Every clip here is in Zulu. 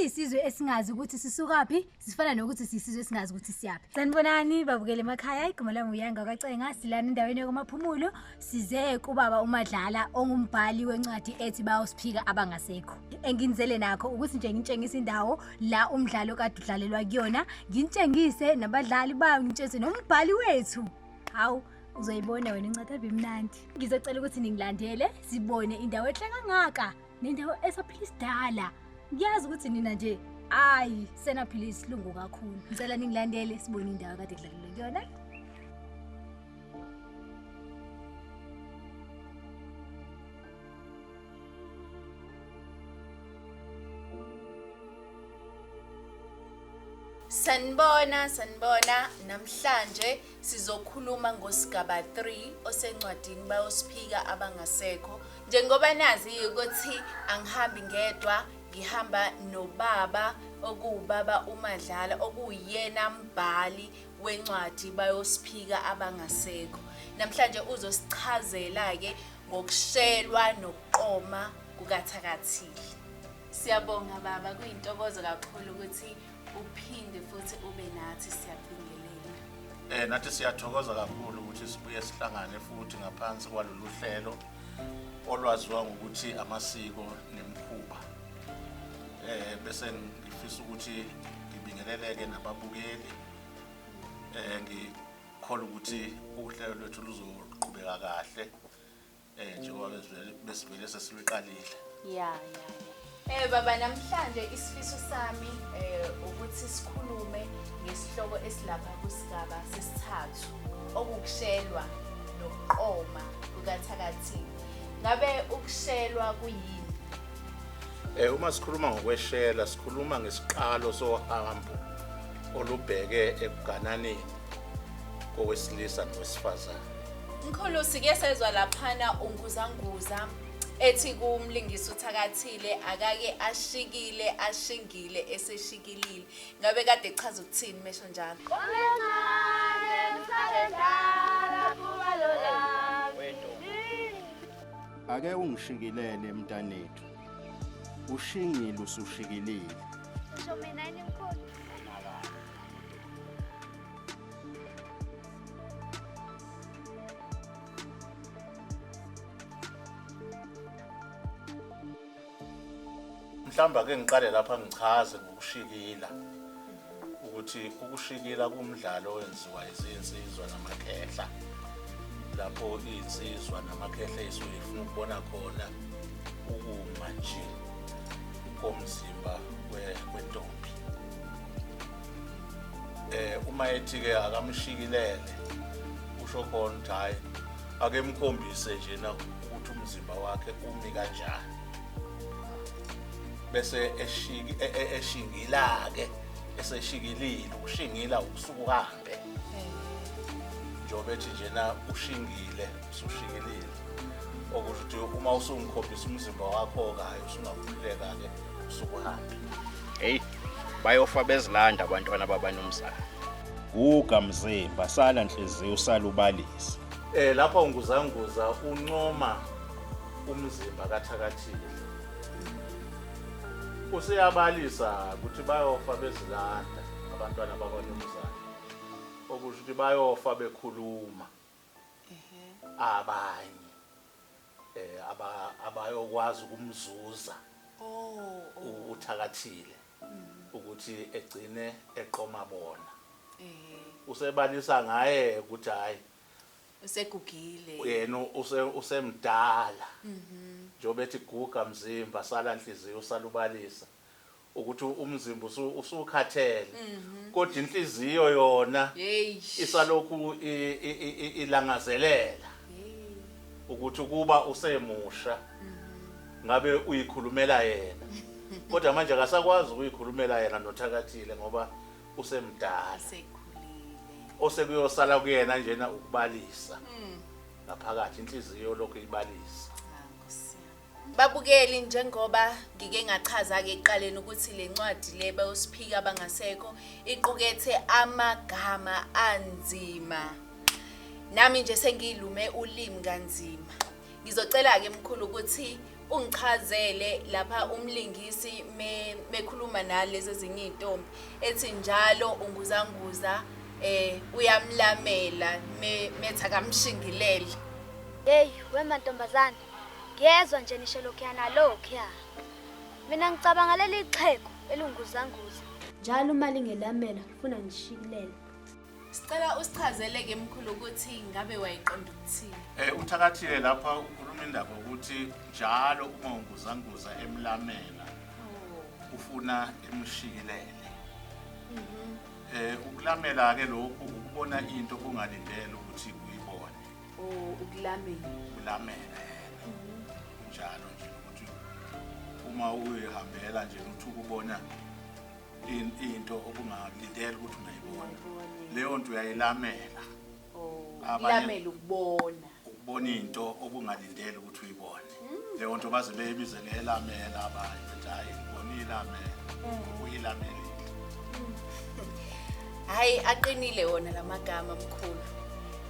siyisizwe esingazi ukuthi sisukaphi, sifana nokuthi siyisizwe esingazi ukuthi siyaphi. Sanibonani babukele emakhaya, igama lami uYanga kaCenga, silana endaweni yokumaphumulo, size kubaba uMadlala ongumbhali wencwadi ethi Bayosiphika Abangasekho. Enginizele nakho ukuthi nje ngintshengise indawo la umdlalo kade udlalelwa kuyona, ngintshengise nabadlali bayo, ngintshengise nombhali wethu. Hawu, uzoyibona wena incwadi ave imnandi. Ngizocela ukuthi ningilandele sibone indawo enhle kangaka nendawo esaphila isidala. Ngiyazi ukuthi nina nje ayi senaphila isilungu kakhulu. Ngicela ningilandele sibone indawo kade kudlalelwa kuyona. Sanibona, sanibona. Namhlanje sizokhuluma ngosigaba 3 osencwadini Bayosiphika Abangasekho. Njengoba nazi ukuthi angihambi ngedwa, ngihamba nobaba okuwubaba uMadlala okuwuyena mbhali wencwadi Bayosiphika Abangasekho. Namhlanje uzosichazela-ke ngokushelwa nokuqoma kukaThakathile. Siyabonga baba, kuyintokozo kakhulu ukuthi uphinde futhi ube nathi, siyakubingelela. Nathi siyathokoza kakhulu ukuthi sibuye sihlangane futhi ngaphansi kwalolu hlelo olwaziwa ngokuthi amasiko nemikhuba. Bese ngifisa ukuthi ngibingeleleke nababukeli. Ngikholwa ukuthi uhlelo lwethu luzoqhubeka kahle. Njengoba besivele sesiluqalile. Ya. Baba, namhlanje isifiso sami ukuthi sikhulume ngesihloko esilapha kusigaba sesithathu, okukushelwa nokuqoma kukaThakathile. Ngabe ukushelwa kuyini? Uma sikhuluma ngokweshela, sikhuluma ngesiqalo sohambo olubheke ekugananeni kowesilisa nowesifazane. Mkhulu, sike sezwa laphana unguzanguza ethi kumlingisi uThakathile akake ashikile, ashingile, eseshikilile. Ngabe kade echaza ukuthini mesho njalo? Ake ungishikilele mntanethu. Ushingile usushikilile. Usho mina yini mkhulu? Mhlawumbe ake ngiqale lapha ngichaze ngokushikila ukuthi ukushikila kumdlalo owenziwa izinsizwa namakhehla, lapho izinsizwa namakhehla isuke ifuna ukubona khona ukuma nje komzimba wentombi. Uma ethi-ke akamshikilele, usho khona ukuthi hhayi ake mkhombise nje na ukuthi umzimba wakhe umi kanjani, bese eshingila-ke, eseshikilile. Ukushingila ukusuka uhambe, njengoba ethi njena ushingile, usushikilile, okusho ukuthi uma usungikhombisa umzimba wakho-ke, hhayi usungakhululeka-ke, usuke uhambe. Hey, bayofa bezilanda abantwana babanumzana. Guga mzimba, sala nhliziyo, usala ubalisa. Lapha unguzanguza uncoma umzimba kaThakathile. Useyabalisa ukuthi bayofa bezilanda abantwana babanumzana, okusho ukuthi bayofa bekhuluma abanye abayokwazi ukumzuza uThakathile ukuthi egcine eqoma bona. Usebalisa ngaye ukuthi hayi usegugile yena, usemdala, njengoba ethi guga mzimba, sala nhliziyo, usalubalisa ukuthi umzimba usukhathele, kodwa inhliziyo yona isalokhu ilangazelela ukuthi kuba usemusha ngabe uyikhulumela yena, kodwa manje akasakwazi ukuyikhulumela yena noThakathile ngoba usemdala, osekuyosala kuyena njena ukubalisa ngaphakathi, inhliziyo lokhu ibalisa. Babukeli, njengoba ngike ngachaza-ke ekuqaleni ukuthi le ncwadi le Bayosiphika Abangasekho iqukethe amagama anzima, nami nje sengiyilume ulimi kanzima. Ngizocela-ke mkhulu ukuthi Ungichazele lapha umlingisi mekhuluma nalezi ezinye izintombi ethi njalo unguzanguza uyamlamela metha kamshingilele. Hey wemantombazane, ngiyezwa nje nisho lokhuya nalokhuya. Mina ngicabanga leli xhego elunguzanguza. Njalo uma lingelamela ufuna ngishikilele. Sicela usichazele-ke mkhulu ukuthi ngabe wayiqonda ukuthini. Uthakathile lapha ukhuluma indaba ukuthi njalo uma unguzanguza emlamela ufuna emshikilele. Ukulamela ke lokhu ukubona into ongalindele ukuthi uyibone. Ukulamela. Ukulamela. Njalo nje ukuthi uma uyihambela nje uthi ukubona into obungalindele ukuthi ungayibona. Leyo nto uyayilamela. Ukulamela ukubona. Ukubona into obungalindele ukuthi uyibone. Leyo nto baze beyibize ngelamela abanye bethi hayi ngibona ilamela. Uyilamelile. Hayi aqinile wona lamagama mkhulu.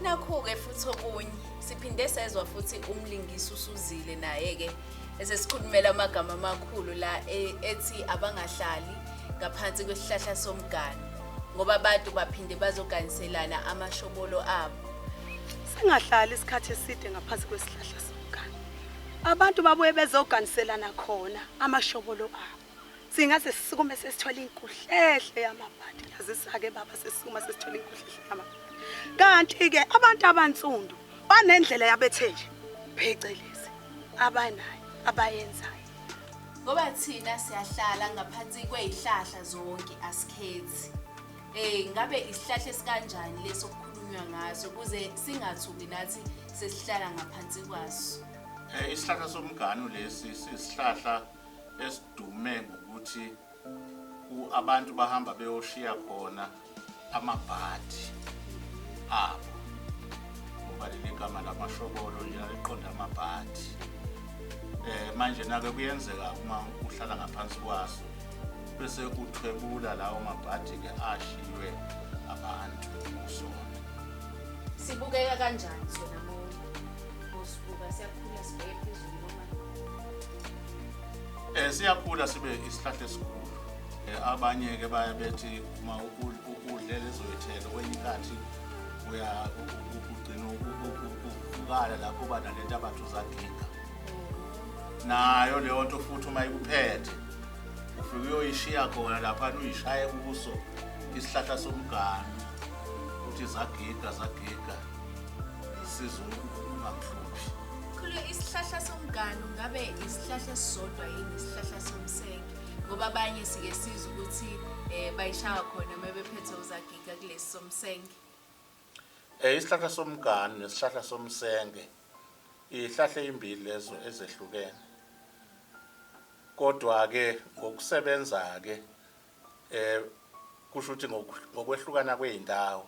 Nakho-ke futhi okunye siphinde sezwa futhi umlingisi usuzile naye-ke esesikhulumela amagama amakhulu la ethi abangahlali ngaphansi kwesihlahla somgano ngoba abantu baphinde bazoganiselana amashobolo abo. Singahlali isikhathi eside ngaphansi kwesihlahla somgano. Abantu babuye bezoganiselana khona amashobolo abo. Singaze sisukume sesithola inkuhlehle yamabhadi. Yazisa-ke baba sesisukuma sesithola inkuhlehle yamabhadi. Kanti-ke abantu abansundu banendlela yabethe nje phecelezi abanayo abayenzayo. Ngoba thina siyahlala ngaphansi kwezihlahla zonke asikhethi. Ngabe isihlahla esikanjani leso okukhulunywa ngaso kuze singathuki nathi sesihlala ngaphansi kwaso? Isihlahla somganu lesi sisihlahla esidume ngokuthi abantu bahamba beyoshiya khona amabhadi abo. Ngoba leli gama lamashobolo nje liqonda amabhadi. Manje nake kuyenzeka uma uhlala ngaphansi kwaso bese uthwebula lawo mabhadi ke ashiywe abantu kusona. Sibukeka kanjani sona mosibuka siyakhula sibheke phezulu noma? Siyakhula sibe isihlahla esikhulu. Abanye ke baye bethi uma udle lezo zithelo kwenye inkathi uya ugcina ukukala lapho uba nalento abathi uzagiga. Nayo leyo nto futhi uma ikuphethe ufike uyoyishiya khona lapha uyishaye kuso isihlahla somganu uthi zagiga zagiga sizo ungakuhluphi. Khulu isihlahla somganu ngabe isihlahla esisodwa yini isihlahla somsenge? Ngoba abanye sike sizwe ukuthi bayishaya khona uma bephethe uzagiga kulesi somsenge. Isihlahla somganu nesihlahla somsenge izihlahla ezimbili lezo ezehlukene. Kodwa ke ngokusebenza ke kusho ukuthi ngokwehlukana kweindawo.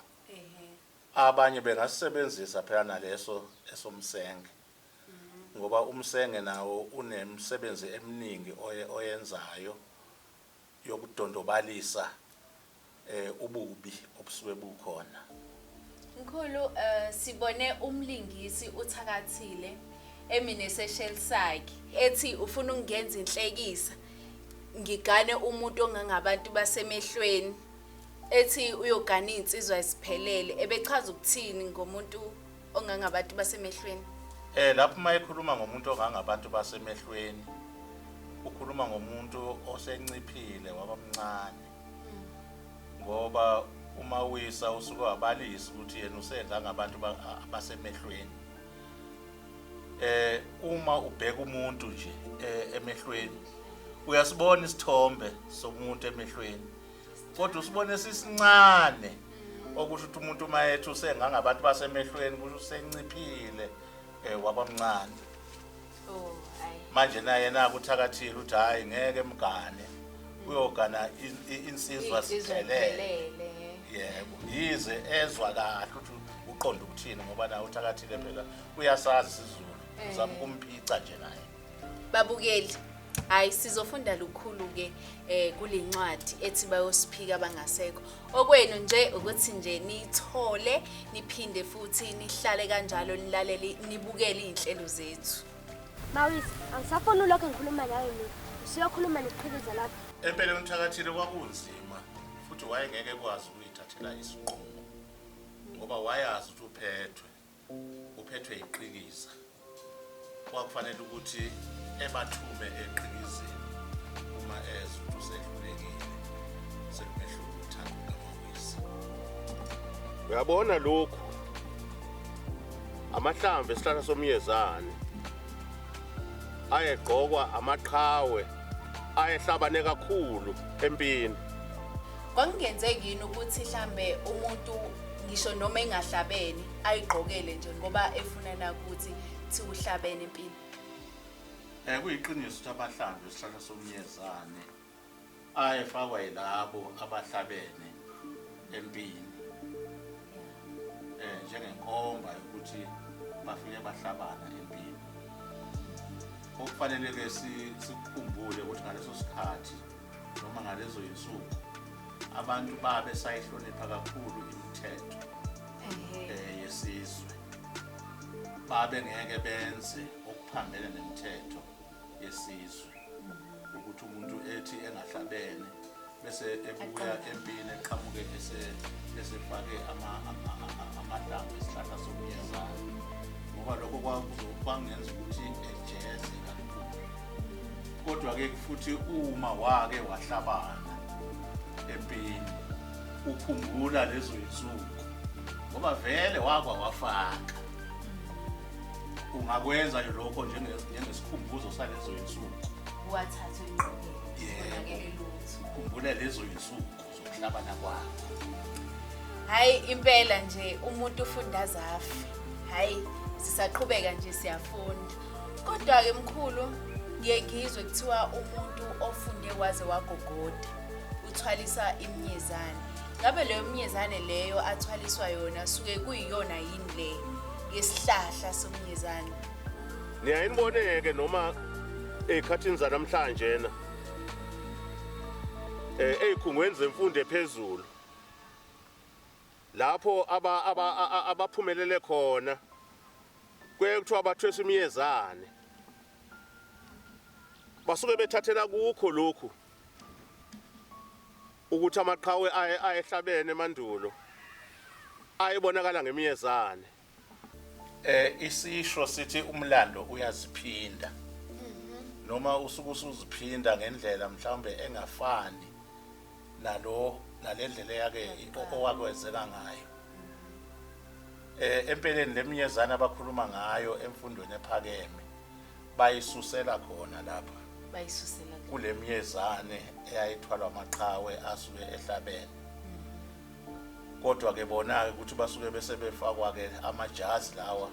Abanye bengasebenzisa phela naleso esomsenge. Ngoba umsenge nawo unemsebenzi eminingi oyenzayo yokudondobalisa ububi obusuke bukhona. Mkhulu sibone umlingisi uthakathile emine seshell sakhe ethi ufuna ukungenza inhlekisa ngigane umuntu ongangabantu basemehlweni ethi uyogana insizwa esiphelele ebechaza ukuthini ngomuntu ongangabantu basemehlweni? Lapho mayekhuluma ngomuntu ongangabantu basemehlweni ukhuluma ngomuntu osenciphile wabamncane. Ngoba uma uyisa usuke wabalisa ukuthi yena usengangabantu abasemehlweni. Uma ubheka umuntu nje emehlweni uyasibona isithombe somuntu emehlweni kodwa usibone sisincane okusho ukuthi umuntu uma ethi usengangabantu basemehlweni kusho usenciphile wabamncane. Manje naye nakuthakathile uthi hayi ngeke mgane uyogana insizwa siphelele. Yebo, yize ezwa kahle ukuthi uqonda ukuthini ngoba nawe uthakathile phela uyasazi isiZulu uzama ukumphica nje naye. Babukeli, hayi sizofunda lukhulu ke kulencwadi ethi bayosiphika abangasekho. Okwenu nje ukuthi nje nithole niphinde futhi nihlale kanjalo nilalele nibukele izinhlelo zethu. Mawisi, angisafuni ulokhu ngikhuluma nawe mina. Usuyokhuluma neqhikiza lakho. Empeleni uMthakathile kwakunzima futhi wayengeke ekwazi ukuyithathela isinqumo ngoba wayazi ukuthi uphethwe iqhikiza. Kwakufanele ukuthi ebathume eqhikizeni uma ezwa ukuthi usehlulekile, sekumehlula uthando lukaMawisi. Uyabona lokhu amahlamvu esihlahla somyezane ayegqokwa amaqhawe ayehlabane kakhulu empini. Kwakungenzeki yini ukuthi mhlambe umuntu ngisho noma engahlabene ayigqokele nje ngoba efuna nakuthi thi uhlabene empini? Kuyiqiniso ukuthi amahlamvu esihlahla somyezane ayefakwa yilabo abahlabene empini, njengenkomba yokuthi bafike bahlabana empini. Okufanele-ke sikukhumbule ukuthi ngaleso sikhathi noma ngalezo yinsuku abantu babe sayihlonipha kakhulu imithetho yesizwe, babe ngeke benze okuphambene nemithetho yesizwe. Ukuthi umuntu ethi engahlabene bese ebuya empini eqhamuke esefake amahlamvu esihlahla somyezane, ngoba lokho kwangenza ukuthi ejeze kakhulu. Kodwa-ke futhi uma wake wahlabana empini ukhumbula lezo yinsuku ngoba vele wakwa wafaka, ungakwenza lokho njengesikhumbuzo salezo yinsuku. Wathatha ingqondo lutho, ukhumbule lezo yinsuku zokuhlabana kwakho. Hayi impela nje umuntu ufunda azafe. Hayi sisaqhubeka nje siyafunda. Kodwa-ke mkhulu, ngiye ngizwe kuthiwa umuntu ofunde waze wagogoda uthwalisa iminyezane. Ngabe leyo minyezane leyo athwaliswa yona suke kuyiyona yini le yesihlahla somnyezane? Niyayiniboneke noma ey'khathini zanamhlanje na ey'khungweni zemfundo ephezulu lapho abaphumelele khona kuye kuthiwa bathwesa imiyezane, basuke bethathela kukho lokhu ukuthi amaqhawe ayehlabene emandulo ayebonakala ngemiyezane. Isisho sithi umlando uyaziphinda, noma usuke usuziphinda ngendlela mhlawumbe engafani nalo nalendlela eyake owakwenzeka ngayo. Empeleni leminyezane abakhuluma ngayo emfundweni ephakeme bayisusela khona lapha, bayisusela kule mnyezane eyayithwalwa amaqhawe asuke ehlabene. Kodwa ke bona-ke ukuthi basuke bese befakwa-ke amajazi lawa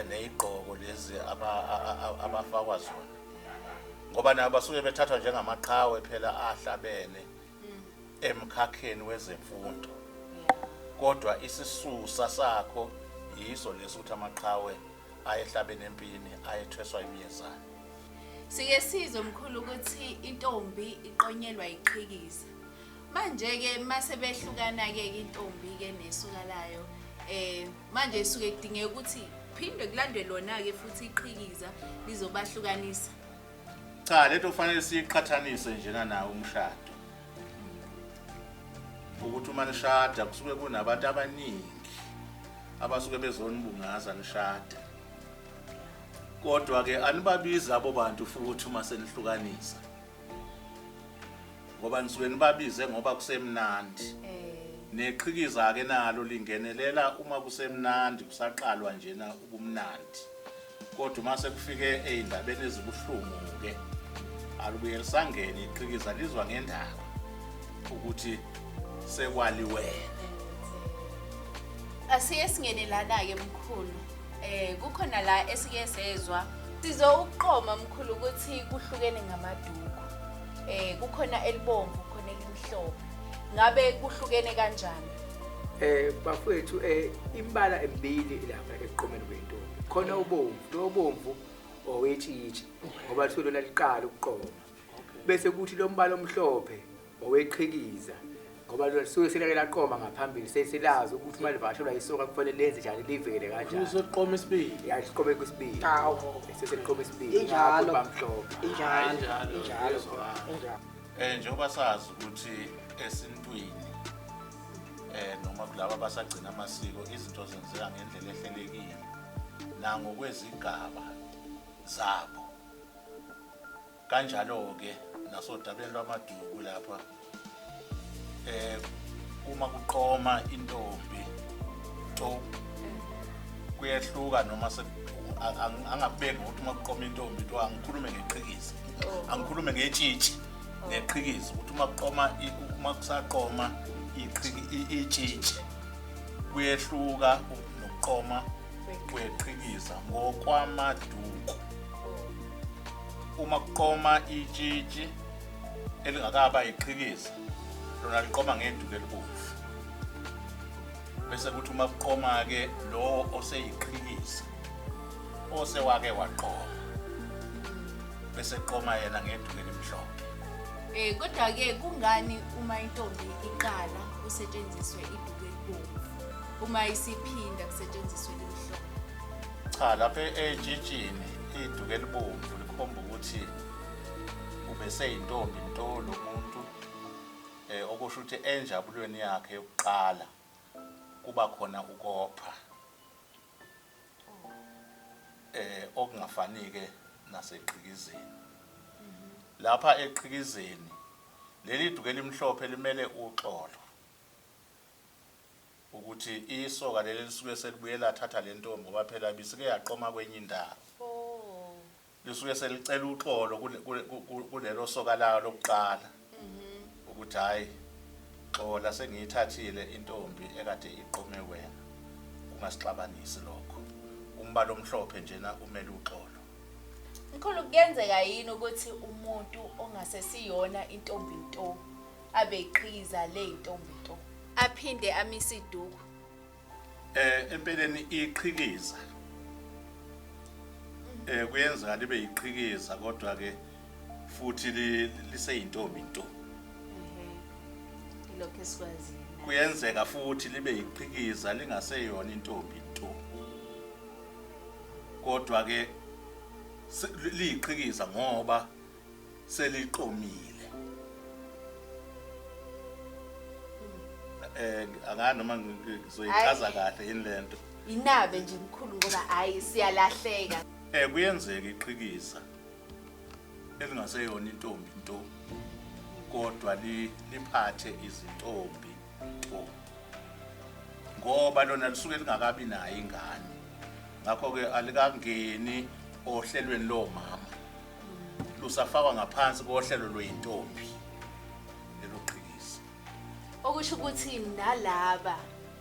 neyigqoko lezi abafakwa zona, ngoba nabo basuke bethathwa njengamaqhawe phela ahlabene emkhakheni wezemfundo. Kodwa isisusa sakho yiso leso ukuthi amaqhawe ayehlabene empini ayethweswa imiyezane. Sike sizwe mkhulu ukuthi intombi iqonyelwa iqhikiza. Manje-ke mase behlukana-ke intombi-ke nesuka layo, manje isuke kudingeka ukuthi phinde kulandwe lona-ke futhi iqhikiza lizobahlukanisa. Cha, lento kufanele siyiqhathanise njena nawo umshado. Ukuthi uma nishada kusuke kunabantu abaningi abasuke bezonibungaza nishada. Kodwa-ke anibabizi labo bantu futhi uma senihlukanisa, ngoba nisuke nibabize ngoba kusemnandi. Neqhikiza-ke nalo lingenelela uma kusemnandi, kusaqalwa njena ubumnandi. Kodwa uma sekufike ey'ndabeni ezibuhlungu-ke alubuye lisangene iqhikiza, lizwa ngendaba ukuthi sekwaliwene. Asiye singene lana-ke mkhulu. Kukhona la esike sezwa sizowuqoma mkhulu ukuthi kuhlukene ngamaduku. Kukhona elibomvu, kukhona elimhlophe. Ngabe kuhlukene kanjani? Bafowethu, imbala emibili lapha ekuqomeni kwentombi. Khona ubomvu, lo bomvu owetshitshi ngoba kuthiwa lona liqala ukuqoma. Bese kuthi lo mbala omhlophe oweqhikiza Ngoba lisuke selake laqoma ngaphambili, sesilazi ukuthi uma livakashelwa isoka kufanele lenze njani, livele kanjani. Uzoqoma isibili. Ya, liqome kwisibili. Hawu. Seseliqoma isibili. Injalo. Ngakho bamhlophe. Injalo. Injalo, Injalo. iyezwakala. Injalo. Njengoba sazi ukuthi esintwini noma kulabo abasagcina amasiko izinto zenzeka ngendlela ehlelekile nangokwezigaba zabo. Kanjalo ke nasodabeni lwamaduku lapha uma kuqoma intombi to kuyehluka noma angabeki ukuthi uma kuqoma intombi to angikhulume ngeqhikiza, angikhulume ngetshitshi neqhikiza, ukuthi uma kuqoma uma kusaqoma itshitshi kuyehluka nokuqoma kweqhikiza ngokwamaduku. Uma kuqoma itshitshi elingakaba iqhikiza lona liqoma ngeduku elibomvu, bese kuthi uma kuqoma ke lo oseyiqhikiza osewake waqoma bese qoma yena ngeduku elimhlophe. Kodwa ke kungani uma intombi iqala kusetshenziswe iduku elibomvu, uma isiphinda kusetshenziswe elimhlophe? Cha, lapha etshitshini iduku elibomvu likhomba ukuthi ubeseyintombi nto lo muntu, okusho ukuthi enjabulweni yakhe yokuqala kuba khona ukopha okungafanike naseqhikizeni. Lapha eqhikizeni leli duku elimhlophe limele uxolo, ukuthi isoka leli lisuke selibuye lathatha le ntombi ngoba phela bisike yaqoma kwenye indawo. Lisuke selicela uxolo kulelo soka layo lokuqala ukuthi hayi xola, sengiyithathile intombi ekade iqome wena, ungasixabanisi lokho. Umbala omhlophe njena umele uxolo. Mkhulu, kuyenzeka yini ukuthi umuntu ongasesiyona intombi nto abe iqhikiza le intombi nto aphinde amise iduku? Empeleni iqhikiza kuyenzeka libe yiqhikiza kodwa ke futhi liseyintombi nto. Lokho esikwaziyo. Kuyenzeka futhi libe yiqhikiza lingaseyona intombi nto, kodwa ke liyiqhikiza ngoba seliqomile. Angani noma ngizoyichaza kahle yini lento? Inabe nje mkhulu ngoba hayi siyalahleka. Kuyenzeka iqhikiza elingaseyona intombi nto kodwa liphathe izintombi nto, ngoba lona lisuke lingakabi nayo ingane, ngakho ke alikangeni ohlelweni lomama, lusafakwa ngaphansi kohlelo lweyintombi lelo qhikiza. Okusho ukuthi nalaba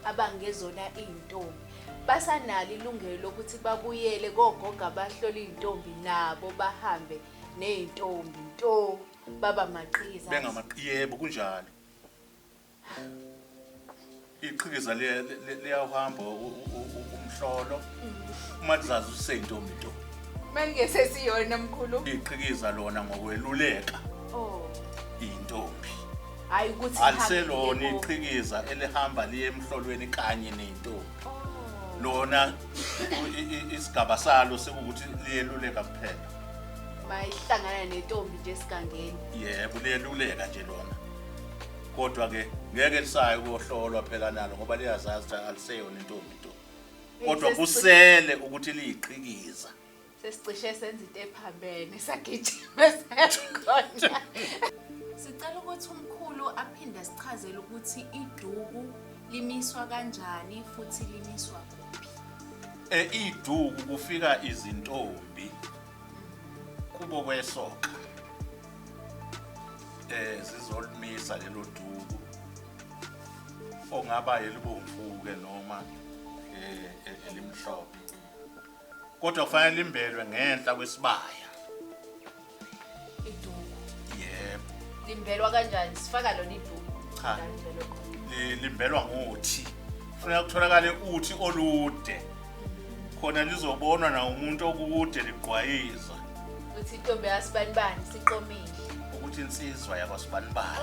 abangezona iy'ntombi basanalo ilungelo lokuthi babuyele kogogo abahlola iy'ntombi nabo bahambe ney'ntombi nto baba maqhikiza. Yebo, kunjalo. Iqhikiza liyahamba umhlolo uma lizazi useyintombi nto. Mangesesiyona mkhulu. Iqhikiza lona ngokweluleka intombi. Hayi ukuthi aliselona iqhikiza elihamba liye emhlolweni kanye neyintombi. Lona isigaba salo sekukuthi liyeluleka kuphela. Mayihlangana nentombi nje esigangeni. Yebo, liyeluleka nje lona. Kodwa ke ngeke lisaye ukuyohlolwa phela nalo ngoba liyazazi ukuthi aliseyona intombi nto. Kodwa kusele ukuthi liyiqhikiza. Sesicishe senza into ephambene sagijima sakhona. Sicela ukuthi umkhulu aphinde asichazele ukuthi iduku limiswa kanjani futhi limiswa kuphi. Iduku kufika izintombi kubo kwesoka zizolimisa lelo duku, ongaba elibomvu ke noma elimhlophe, kodwa kufanele limbelwe ngenhla kwesibaya iduku. Yebo. Limbelwa kanjani? Sifaka lona iduku? Cha, limbelwa ngothi. Kufanele kutholakale uthi olude khona lizobonwa na umuntu okude ligqwayiza ukuthi intombi yasibanibani siqomile, ukuthi insizwa yakwasibanibani.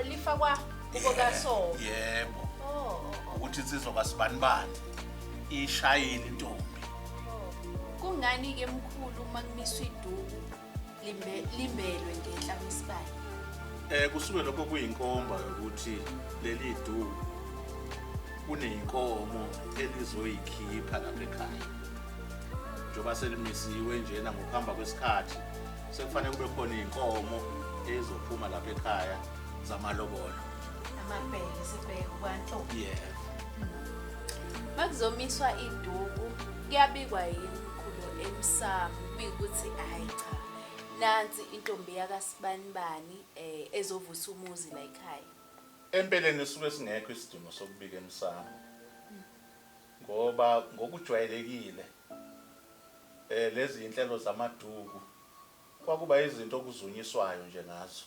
Lifakwa Kubo kaso. Yebo. Oh. Ukuthi insizwa kasibanibani ishayile intombi. Kungani ke mkhulu uma kumiswa iduku limbelwe ngenhla kwesibaya? Kusuke lokho kuyinkomba yokuthi leli duku kuneyinkomo elizoyikhipha lapha ekhaya. Njengoba selimisiwe njena ngokuhamba kwesikhathi sekufanele kube khona inkomo ezophuma lapha ekhaya zamalobolo. Amabhele sibheke kwantombi. Yebo. Makuzomiswa iduku kuyabikwa yini mkhulu emsamo kubika ukuthi hayi cha nansi intombi yakasibanibani ezovusa umuzi la ekhaya? Empeleni suke singekho isidingo sokubika emsamo ngoba ngokujwayelekile lezi inhlelo zamaduku kwakuba izinto okuzunyiswayo nje ngazo,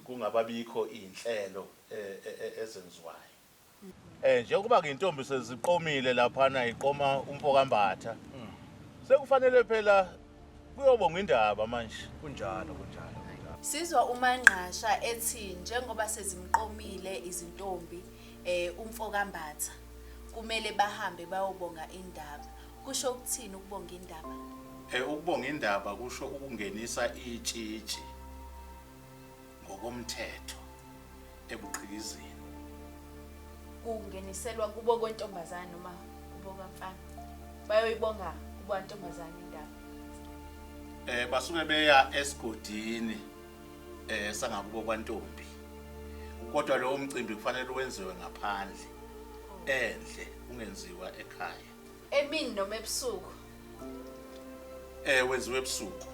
kungababikho inhlelo ezenziwayo. Njengoba ke intombi seziqomile laphana iqoma umfokambatha, sekufanele phela kuyobonga indaba manje. Kunjalo kunjalo. Sizwa uMangqasha ethi njengoba sezimqomile izintombi umfokambatha kumele bahambe bayobonga indaba. Kusho ukuthini ukubonga indaba? Ukubonga indaba kusho ukungenisa itshitshi ngokomthetho ebuqhikizini. Kungeniselwa kubo kwentombazane noma kubo kamfana? Bayoyibonga kubo kantombazane indaba. Basuke beya esigodini sangakubo kwantombi. Kodwa lowo mcimbi kufanele wenziwe ngaphandle, endle, ungenziwa ekhaya. Emini noma ebusuku? Wenziwe ebusuku.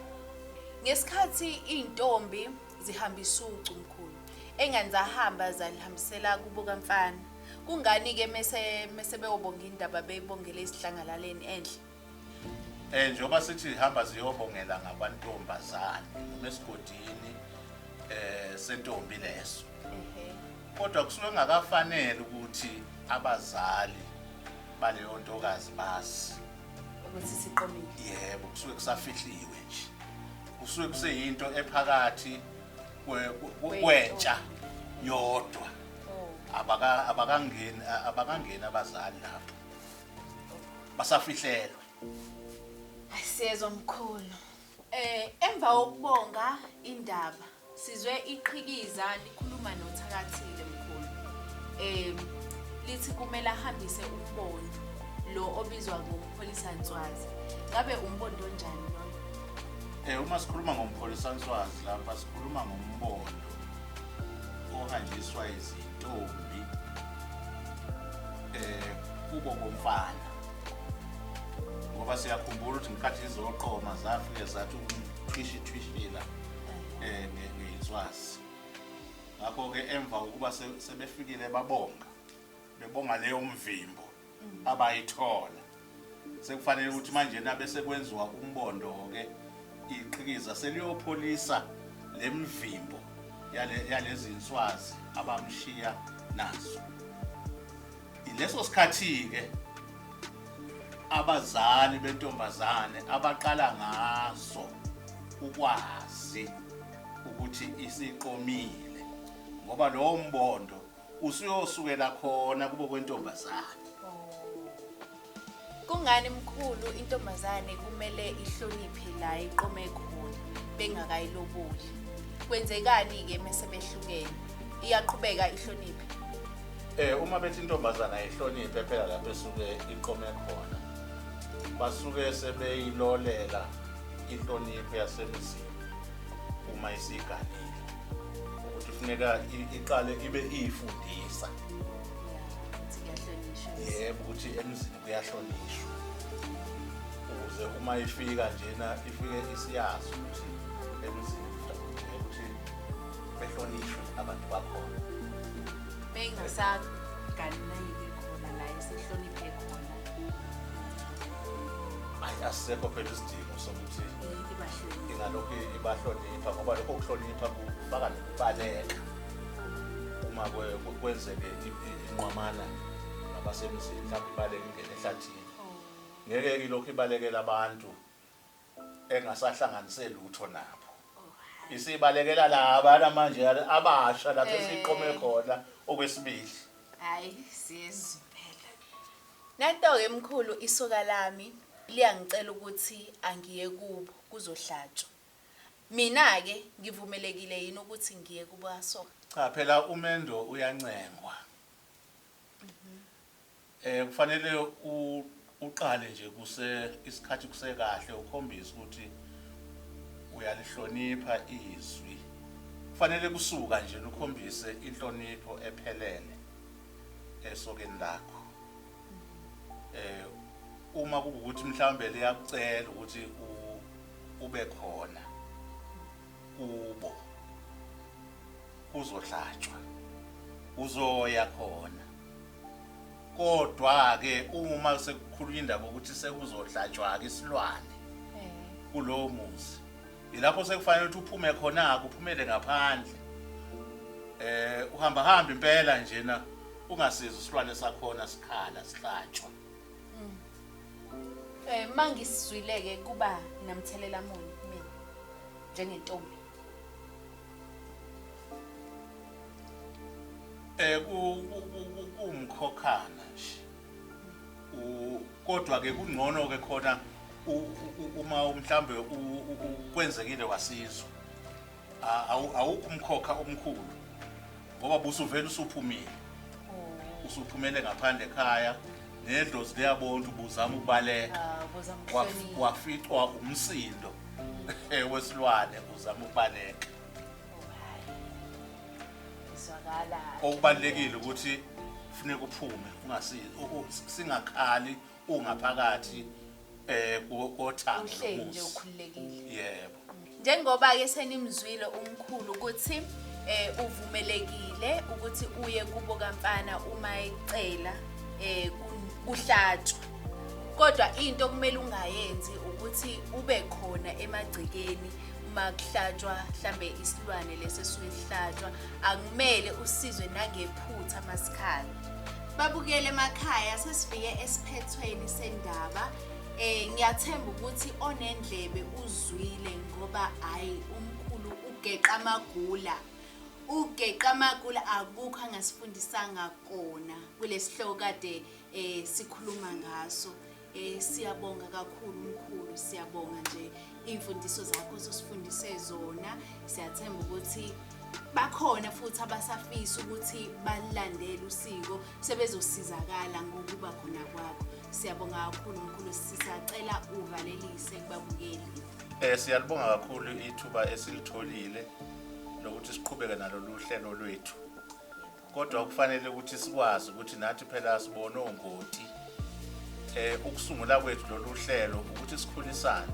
Ngesikhathi intombi zihambisa ucu mkhulu, engani zahamba zalihambisela kubo kamfana. Kungani ke mese beyobonga indaba beyibongele isihlangalaleni enhle? Njengoba sithi ihamba ziyobongela ngabantombazane noma esigodini sentombi leso. Kodwa kusuke kungakafanele ukuthi abazali baleyo ntokazi bazi ukuthi siqomile. Yebo, kusuke kusafihliwe nje. Kusuke kuseyinto ephakathi kwentsha yodwa. Abakangeni abazali lapho. Basafihlelwe. Siyezwa mkhulu. Emva kokubonga indaba sizwe iqhikiza likhuluma noThakathile mkhulu. Lithi kumele ahambise umbondo lo obizwa ngompholisa-nswazi. Ngabe umbondo onjani loyo? Uma sikhuluma ngompholisa-nswazi lapha sikhuluma ngombondo ohanjiswa izintombi kubo komfana. Ngoba siyakhumbula ukuthi ngenkathi izoqoma zafike zathi ukuthwishithwishila ngey'nswazi. Ngakho-ke emva kokuba sebefikile babonga, bebonga leyo mvimbo abayithola. Sekufanele ukuthi manje nabe sekwenziwa umbondo-ke iqhikiza seliyopholisa le mvimbo yalezi nswazi abamshiya nazo. Ileso sikhathi-ke abazali bentombazane abaqala ngaso ukwazi ukuthi isiqomile, ngoba lowo mbondo usuyosukela khona kubo kwentombazane. Kungani mkhulu intombazane kumele ihloniphe la iqome khona bengakayiloboli? Kwenzekani ke mase behlukene? Iyaqhubeka ihloniphe? Uma bethi intombazana ayihloniphe phela lapho esuke iqome khona, basuke sebeyilolela inhlonipho yasemzini uma isiganile, ukuthi kufuneka iqale ibe iyifundisa. Yebo, ukuthi emzini kuyahlonishwa, ukuze uma ifika njena ifike isiyazi ukuthi emzini ukuthi behlonishwe abantu bakhona. Bengasaganeki khona la esihloniphe khona. Hayi, asisekho phela isidingo sokuthi ingalokhu ibahlonipha, ngoba lokho kuhlonipha kufaka nokubaleka uma kwenzeke inqwamana nabasemzini, mhlawumbe ibaleke ingene ehlathini. Ngeke ilokhu ibalekela abantu engasahlanganise lutho nabo. Isibalekela laba manje abasha lapho esiqome khona okwesibili. Hayi sizwe phela. Nanto-ke mkhulu isoka lami liyangicela ukuthi angiye kubo kuzohlatshwa. Mina-ke ngivumelekile yini ukuthi ngiye kubo kasoka? Cha phela umendo uyancengwa. Kufanele uqale nje kuse isikhathi kusekahle ukhombise ukuthi uyalihlonipha izwi. Kufanele kusuka nje ukhombise inhlonipho ephelele esokeni lakho. Uma kuwukuthi mhlawumbe liyakucela ukuthi ube khona kubo kuzohlatshwa, uzoya khona. Kodwa ke uma sekukhulunywa indaba ukuthi sekuzohlatshwa ke isilwane kulowo muzi, ilapho sekufanele ukuthi uphume khona, uphumele ngaphandle, uhamba hamba impela njena, ungasizwa isilwane sakhona sikhala sihlatshwa. Mangisizwile-ke kuba namthelela muni kumina njengentombi? Kuwumkhokhana nje. Kodwa ke kungcono ke khona uma mhlambe kwenzekile wasizwa, awukho umkhokha omkhulu ngoba busuvela usuphumile, usuphumele ngaphandle ekhaya, nedlozi liyabona ukuthi ubuzama ukubaleka, waficwa umsindo wesilwane uzama ukubaleka. Okubalulekile ukuthi kufuneka uphume, singakhali ungaphakathi kothango nje, ukhululekile. Yebo. Njengoba ke senimzwile umkhulu ukuthi uvumelekile ukuthi uye kubo kamfana uma ecela kuhlatshwa, kodwa into okumele ungayenzi ukuthi ube khona emagcekeni uma kuhlatshwa mhlambe isilwane leso esuke sihlatshwa. Akumele usizwe nangephutha masikhala. Babukele emakhaya, sesifike esiphethweni sendaba. Ngiyathemba ukuthi onendlebe uzwile, ngoba hayi umkhulu ugeqa amagula, ugeqa amagula, akukho angasifundisanga kona kulesihloko kade sikhuluma ngaso. Siyabonga kakhulu mkhulu, siyabonga nje imfundiso zakho osifundise zona. Siyathemba ukuthi bakhona futhi abasafisa ukuthi balandele usiko sebezosizakala ngokuba khona kwakho. Siyabonga kakhulu mkhulu, sisacela uvalelise kubabukeli. Siyalibonga kakhulu ithuba esilitholile lokuthi siqhubeke nalolu hlelo lwethu. Kodwa kufanele ukuthi sikwazi ukuthi nathi phela sibone ongoti. Ukusungula kwethu lolu hlelo ukuthi sikhulisane.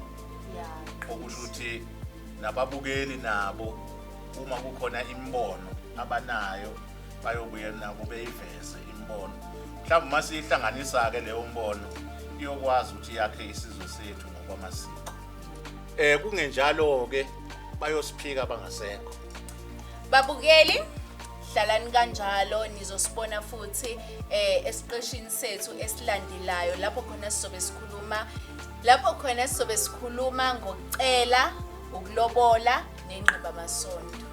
Okusho ukuthi nababukeli nabo uma kukhona imibono abanayo bayobuye nabo beyiveze imibono. Mhlawumbe uma siyihlanganisa ke leyo mbono iyokwazi ukuthi yakhe isizwe sethu ngokwamasiko. Kungenjalo ke bayosiphika bangasekho. Babukeli, hlalani kanjalo, nizosibona futhi esiqeshini sethu esilandelayo lapho khona sizobe sikhuluma ngokucela, ukulobola nenqibamasondo.